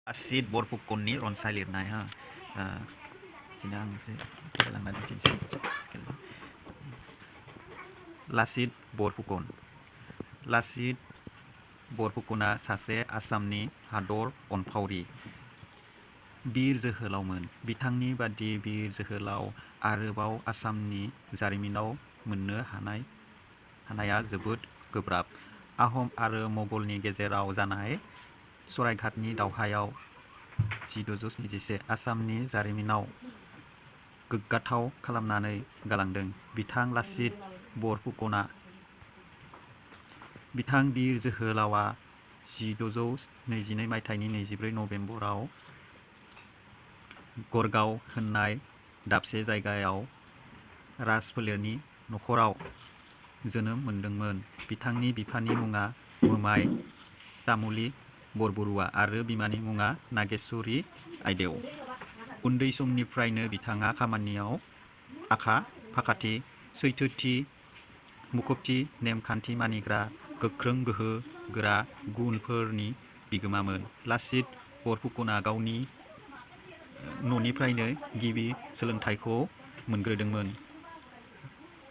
लासित बरफुकननि रनसाय लिरनाय हा बिदिनो आं एसे फरायलांनानै दिन्थिनोसै। लासित बरफुकन। लासित बरफुकना सासे आसामनि हादर अनफावरि बिर जोहोलावमोन। बिथांनि बादि बिर जोहोलाव आरोबाव आसामनि जारिमिनाव मोननो हानाया जोबोद गोब्राब। आहम आरो मंगलनि गेजेराव जानाय सरायघाटनि दावहायाव 1621 आसामनि जारिमिनाव गोग्गाथाव खालामनानै गालांदों। बिथां लासित बरफुकना। बिथां बिर जोहोलावा 1622 मायथाइनि 24 नभेम्बराव गरगाव होननाय दाबसे जायगायाव राजफोलेरनि नखराव जोनोम मोनदोंमोन। बिथांनि बिफानि मुङा मोमाय तामुली बरबरुवा आरो बिमानि मुङा नागेश्वरी आइदेव। उन्दै समनिफ्रायनो बिथाङा खामानियाव आखा-फाखाथि, सैथोथि, मुखुबथि, नेमखान्थि मानिग्रा, गोख्रों गोहो गोरा गुनफोरनि बिगोमामोन। लासित बरफुकना गावनि न'निफ्रायनो गिबि सोलोंथाइखौ मोनग्रोदोंमोन।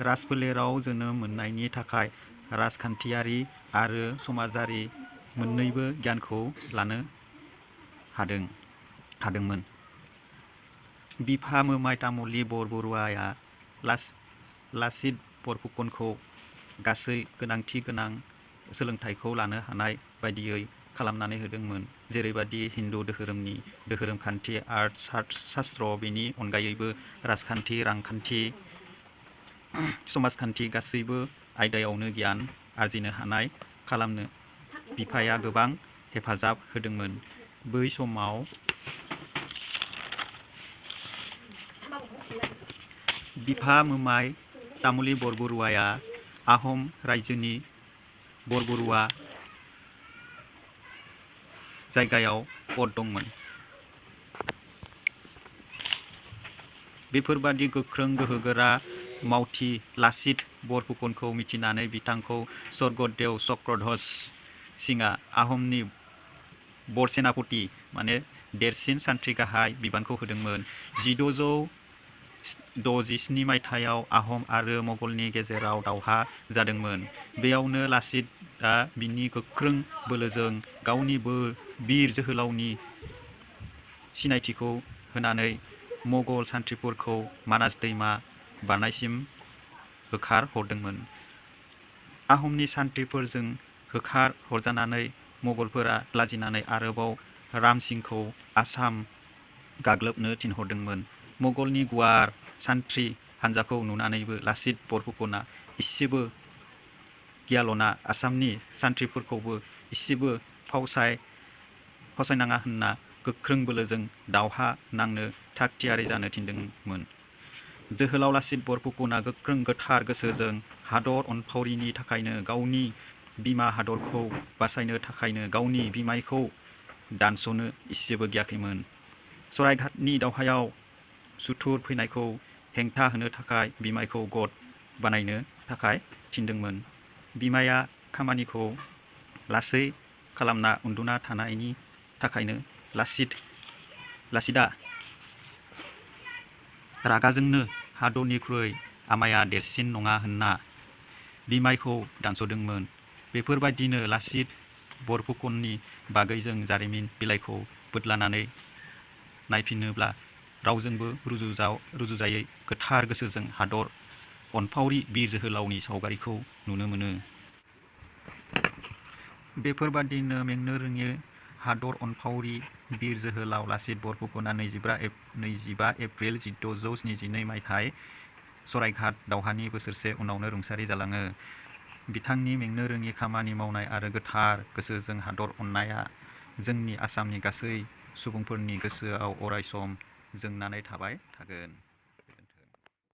राजफोलेराव जोनोम मोननायनि थाखाय राजखान्थियारि आरो समाजारि मोन्नैबो गियानखौ लानो हादोंमोन। बिफा मोमाय तामुली बरबरुवाया लासित बरफुकनखौ गासै गोनांथि गोनां सोलोंथाइखौ लानो हानाय बायदियै खालामनानै होदोंमोन। जेरैबादि हिन्दु धोरोमनि धोरोमखान्थि, आर्ट शास्त्र, बेनि अनगायैबो राजखान्थि, रांखान्थि, समाजखान्थि गासैबो आयदायावनो गियान आरजिनो हानाय खालामनो बिफाया गोबां हेफाजाब होदोंमोन। बै समाव बिफा मोमाय तामुली बरबरुवाया आहम रायजोनि बरबरुवा जायगायाव पद दंमोन। बेफोरबादि गोख्रों गोहोगोरा मावथि लासित बरफुकनखौ मिथिनानै बिथांखौ स्वर्गदेव चक्रध्वज सिंहआ आहमनि बरसेनापति माने देरसिन सान्थ्रि गाहाय बिबानखौ होदोंमोन। 1667 मायथाइयाव आहम आरो मंगलनि गेजेराव दावहा जादोंमोन। बेयावनो लासितआ बिनि गोख्रों बोलोजों गावनि बिर जोहोलावनि सिनायथिखौ होनानै मंगल सान्थ्रिफोरखौ मानास दैमा बारनायसिम होखार हरदोंमोन। आहमनि सान्थ्रिफोरजों होखार हरजानानै मंगलफोरा लाजिनानै आरोबाव राम सिंहखौ आसाम गाग्लोबनो थिनहरदोंमोन। मंगलनि गुवार सान्थ्रि हानजाखौ नुनानैबो लासित बरफुकना इसेबो गियाल'ना आसामनि सान्थ्रिफोरखौबो इसेबो फावसायनाङा होनना गोख्रों बोलोजों दावहा नांनो थाग थियारि जानो थिनदोंमोन। जोहोलाव लासित बरफुकना गोख्रों गोथार गोसोजों हादर अनफावरिनि थाखायनो, गावनि बिमा हादरखौ बासायनो थाखायनो गावनि बिमायखौ दानस'नो इसेबो गियाखैमोन। सरायघाटनि दावहायाव सुथुर फैनायखौ हेंथा होनो थाखाय बिमायखौ गद बानायनो थाखाय थिनदोंमोन। बिमाया खामानिखौ लासै खालामना उन्दुना थानायनि थाखायनो लासितआ रागाजोंनो हादरनिख्रुइ आमाया देरसिन नङा होनना बिमायखौ दानस'दोंमोन। बेफोरबायदिनो लासित बरफुकननि बागै जों जारिमिन बिलाइखौ बोदलानानै नायफिनोब्ला रावजोंबो रुजुजायै गोथार गोसोजों हादर अनफावरि बिर जोहोलावनि सावगारिखौ नुनो मोनो। बेफोरबादिनो मेंनो रोङि हादर अनफावरि बिर जोहोलाव लासित बरफुकना 25 एप्रिल 1672 मायथाइ सरायघाट दावहानि बोसोरसे उनावनो रुंसारि जालाङो। बिथांनि मेंनो रोङि खामानि मावनाय आरो गोथार गोसोजों हादर अननाया जोंनि आसामनि गासै सुबुंफोरनि गोसोआव अरायसम जोंनानै थाबाय थागोन।